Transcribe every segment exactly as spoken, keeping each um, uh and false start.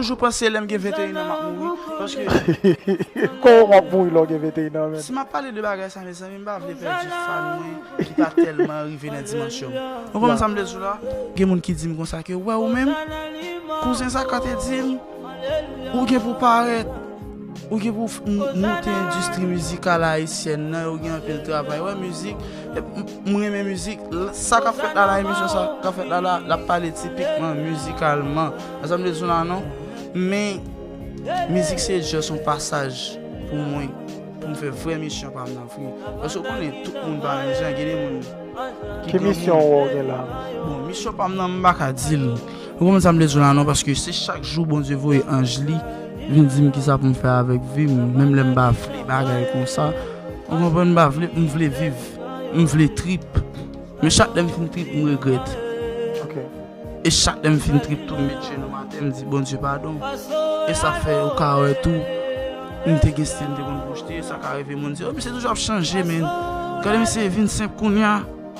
toujou panse lè m gen venteyen an m ap mouri. Paske Kòman w ap mouri lè w gen venteyen an, menn? Si m ap pale de bagay sa, mezanmi, m pa vle pèdi fan mwen ki pa tèlman rive nan dimansyon m. Ou konprann sa m vle di w la? Gen moun ki di m konsa ke, wè, ou menm, kouzen Zaka te di m, ou gen pou parèt, ou gen pou f- m- monte endistri mizikal ayisyèn nan, ou gen anpil travay. Wè, mizik, e, m- m renmen mizik. L- Sa k ap fèt la, la emisyon sa k ap fèt la, la, l ap pale tipikman mizikalman. Sa m vle di w la, non. Men, mizik se just yon pasaj pou mwen, pou m fè vrè misyon pa m nan vre. Paske w konnen, tout moun pa menm jan, gen de moun ki Ki granmoun. Misyon w gen la? Bon, misyon pa m nan, m pa ka di l. Ou konprann sa m vle di w la, non, paske se chak jou Bondye voye anj li vin di m kisa pou m fè avèk vi m, menm lè m pa vle bagay konsa. Ou konprann, m pa vle, m vle viv, m vle trip. Men chak lè m fin trip, m regrèt. Ok. E chak lè m fin trip tou, m met jenou atè, m di Bondye padon. E sa fè ou ka wè tou, m te gen stil m te konn pwojte, sa ka rive moun di, oh, misye toujou ap chanje, men. Gade misye vin senp kounye a.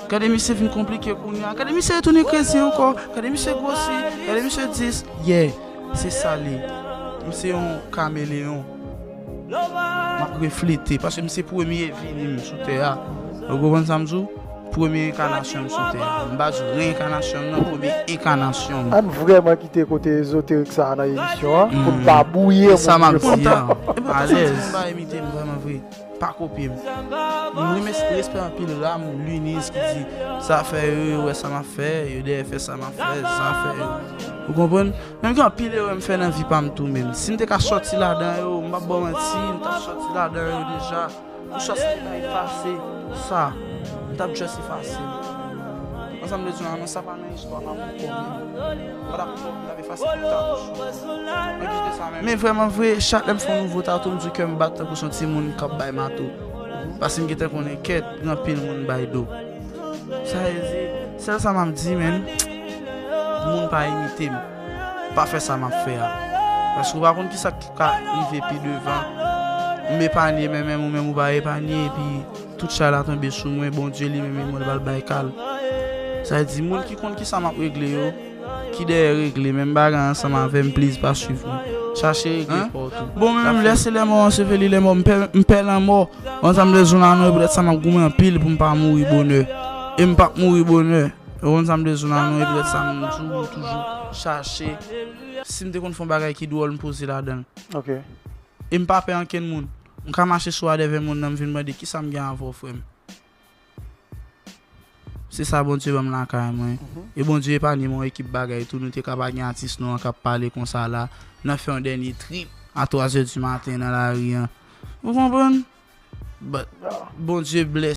Gade misye vin konplike kounye a. Gade misye retounen krezi ankò. Gade misye gwosi. Gade misye dis. Yeah, se sa li. M se yon kameleyon. M ap reflete, paske m se premye vini m sou tè a. Ou konprann sa m di w? Premye enkanasyon m sou tè a. M pa di w reenkanasyon m nan, premye enkanasyon m. Ann vrèman kite kote ezoterik sa a nan emisyon an, pou n pa bouye E sa m ap moun yo. Di a. Alèz. M pa imite m vrèman vre. Pa kopye m. M renmen respè anpil Ram, Luniz ki di, sa fè yo, yo wè sa m ap fè, yo dèyè fè sa m ap fè, sa fè yo. Ou konprann? Menm gen anpil erè m fè nan vi pa m tou, menm. Si m te ka sòti ladan yo, m p ap ba w manti, m t ap sòti ladan yo deja. Oswa si m te ka efase sa, m t ap just efase l. Ansanm de Dye, non, sa pa nan istwa pa m ankò, menm. Fòk ap fòk m t ap efase tout tatouch yo. Anplis de sa, menm. Men vrèman vre, chak lè m fè yon nouvo tatou, m di kè m bat tankou se yon timoun k ap bay mato. Paske m gentan konnen kèt, gen anpil moun bay do. Sa vle di, sèl sa m ap di, menm, moun pa imite m. Pa fè sa m ap fè a. Paske ou pa konn kisa k ka rive pi devan. M epanye, men menm ou menm ou pa epanye, epi tout chay la tonbe sou mwen, Bondye li menm, li mwen pral bay kal. Sa vle di, moun ki konn kisa m ap regle yo, ki dèyè regle, menm bagay ansanm avè m, please pa swiv mwen. Chache regle pa w tou. Bon, men menm lè se lè mò anseveli, lè mò, m pè, m pè lanmò. Ansanm de zon la, non, e poutèt sa m ap goumen anpil pou m pa mouri bonè. E m p ap mouri bonè. Ou konn sa m de zon la, non, e poutèt sa m di w, m toujou chache. Si m te konn fè yon bagay ki dwòl, m poze ladan l. Ok. E m pa pè ankenn moun. M ka mache sou adèvè moun nan, m vin mande kisa m gen avè w, frè m. Se sa Bondye ban m lakay mwen. E Bondye epanye m yon ekip bagay tou. Nou te ka pa gen atis nou an k ap pale konsa la. N ap fè yon dènye trip a twa zè di maten nan lari an. Ou konprann? But Bondye bless